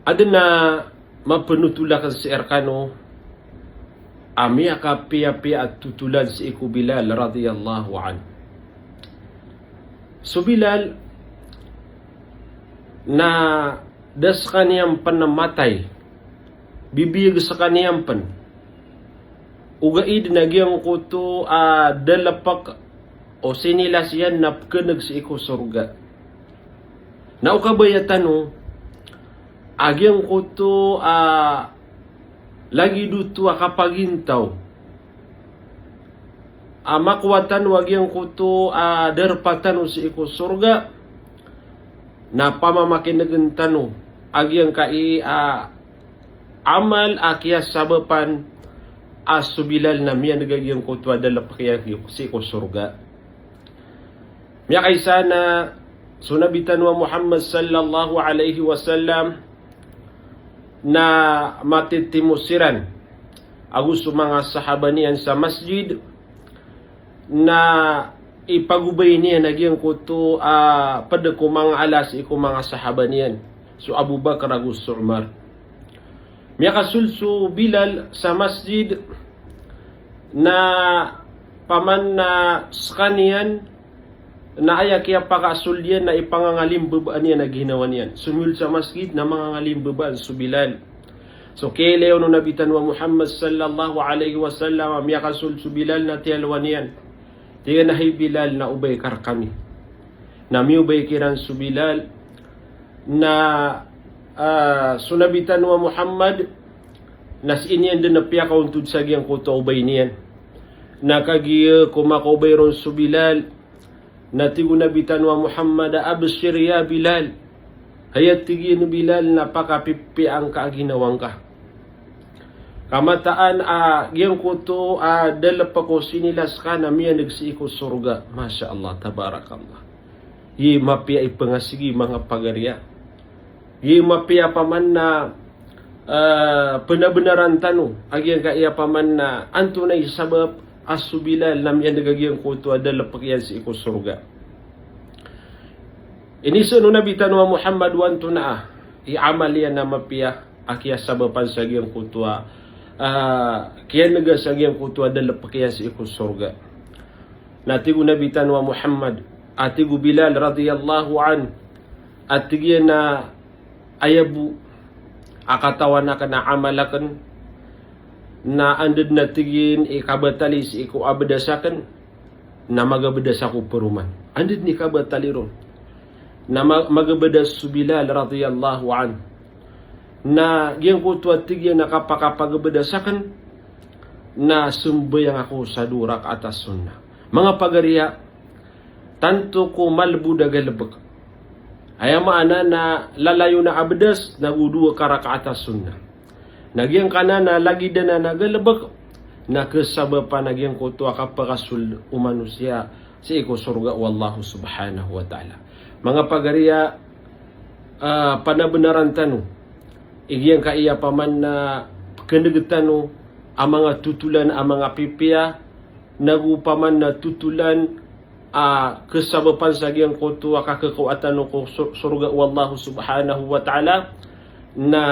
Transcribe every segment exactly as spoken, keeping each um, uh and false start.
Adn a mapnotol akn sii rkano a miyakapiyapiya a totolan sii ko Bilal radiyallahu anhu. So Bilal na da skaniyan pn matay, bibiyag skaniyan pn. Ogaid na giyangkoto a dalpk o sinilas iyan na pkn'g sii ko sorga. Na o kabaya tano a giyangkoto a lagid oto a kapagintaw a makowa tano a giyangkoto a darpa tano sii ko sorga, na pamamakin'gn tano a giyangkai a amal a kiyasabapan a so Bilal na miyan'g a giyangkoto a dalpk iyan sii ko sorga. Miyakaisa na so Nabi tano a Muhammad sallallahu alaihi wasallam na matitimo siran ago so manga sahaba niyan sa masjid, na ipagobay niyan a giyangkoto a pd ko manga ala sii ko manga sahaba niyan, so Abu Bakar ago so Umar. Miyakasold so Bilal sa masjid, na paman na skaniyan na aya kiyapakasold iyan na ipangangalimbabaan iyan a ginawa niyan. Somiyold sa masjid na mangangalimbabaan so Bilal. So kiyailay on o Nabi tano a Muhammad sallallahu alaihi wasallam a miyakasold so Bilal na tiyalowan iyan. Tig iyan a, "Hay Bilal, na obay ka rkami." Na miyobay kiran so Bilal. Na, ah, so Nabi tano a Muhammad na sii niyan dn piyakaontod sa giyangkoto a obay niyan. Na kagiya ko makaobay ron so Bilal, na tig o Nabi tano a Muhammad a, "Abshir ya Bilal." Hay, a tig iyan, Bilal, na pakapipiyaan ka a ginawa ngka. Ka mataan a giyangkoto a dalpk o sinilas ka na miyan'g sii ko sorga. Masha Allah, tabarakallah. Giya mapiya i pngasigi, manga pagariya. Giya mapiya paman na, ah, pnabnaran tano a giyangkaya paman na antonaa i sabap a so Bilal na miyan'g a giyangkoto a dalpk iyan sii ko sorga. Iniza o Nabi tano a Muhammad o antonaa i amal iyan a mapiya a kiyasabapan sa giyangkoto a, ah, kiyan'ga sa giyangkoto a dalpk iyan sii ko sorga. Na tig o Nabi tano a Muhammad, a tig o Bilal radiyallahu anhu, a tig iyan a, "Aya bo a katawan akn a amal akn, na anda dn a tig iyan i kabatali sii ko abdas akn, na magabdas ako paroman." Anda dn i kabatali ron. Na ma-, magabdas so Bilal radiyallahu anhu. Na giyangkoto a tig iyan a kapakapagabdas akn, na sambayang ako sa dowa rakaat a sunnah. Manga pagariya, tanto ko malbod a galbk. Aya maana na lalayon a abdas, na go dowa ka rakaat a sunnah. Na giyangkanan a lagid anan a galbk, na kasabapan a giyangkoto a kapakasold o manosiya sii ko sorga o Allah subhanahu wa ta'ala. Manga pagariya, ah, panabnaran tano i giyangkaya paman na pkn'g tano a manga totolan a manga pipiya, nago paman na totolan a kasabapan sa giyangkoto a kakakawa tano ko sor-, sorga o Allah subhanahu wa ta'ala, na,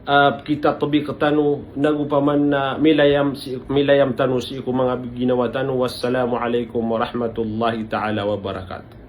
ah, pkitatbik tano, nago paman na milayam si-, milayam tano sii ko manga ginawa tano. Wassalamu alaikum warahmatullahi ta'ala wabarakatuh.